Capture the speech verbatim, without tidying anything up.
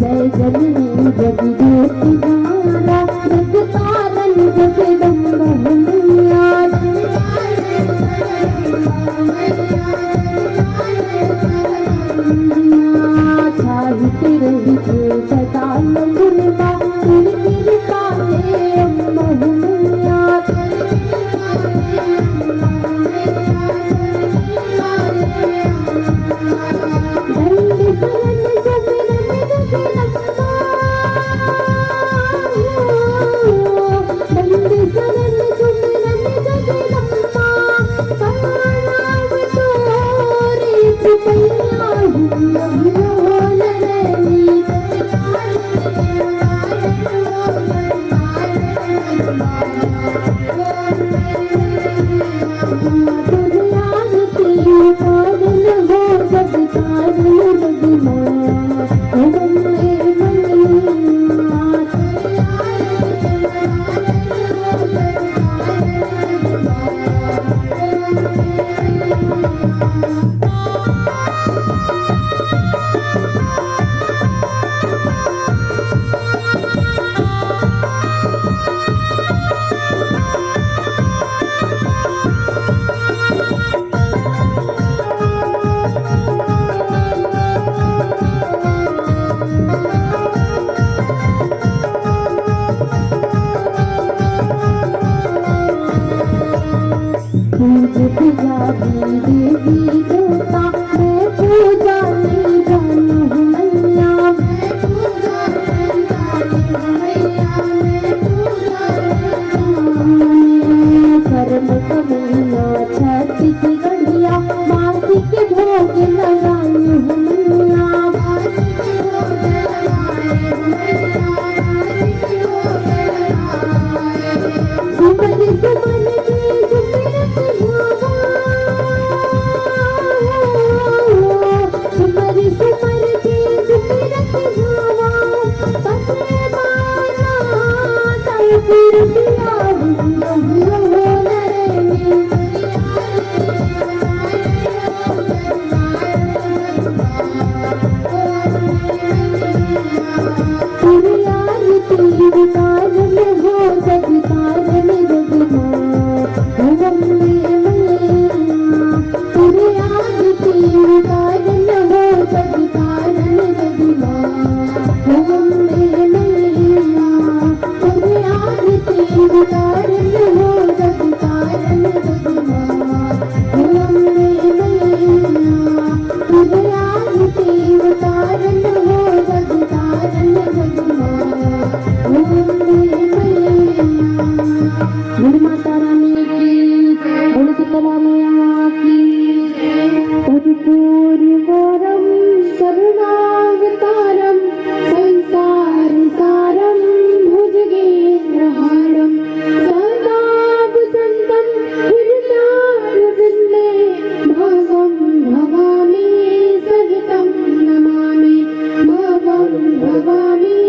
जय जननी जग जोत नारा, जग तारन जगदम्ब मैया। छाहित रही तू सदा नगुन मा, तेरी कृपा ले अम्मा मैया। पूज पुजारी देवी देवता, मैं पूजा नहीं जानू मैया। कर्म कमैया छत्तीसगढ़िया, मासिक भोग लगाई हूँ मैया। सुमन सुमन के सुमिरत गावा, सुमन सुमन के सुमिरत गावा, पत्नी माना तय कर दिया हूँ, हूँ, हूँ, नरैनी। तेरी आरती उतारन हो जग तारन जग माँ, हो अम्बे मैया। तेरी आरती उतारन हो जग तारन जग माँ, हो अम्बे मैया। तेरी आरती उतारन हो जग तारन जग माँ, हो अम्बे मैया। तेरी आरती उतारन हो जग तारन जग माँ, हो अम्बे मैया। बोल माता रानी की, बोल शीतला मैया की। कर्पूरवारं करुणावतारं संसारसारं भुजगेन्द्रहारं सदा वसन्तं हृदयारविन्दे भवं भवामि सहितं नमामि भवं भवामि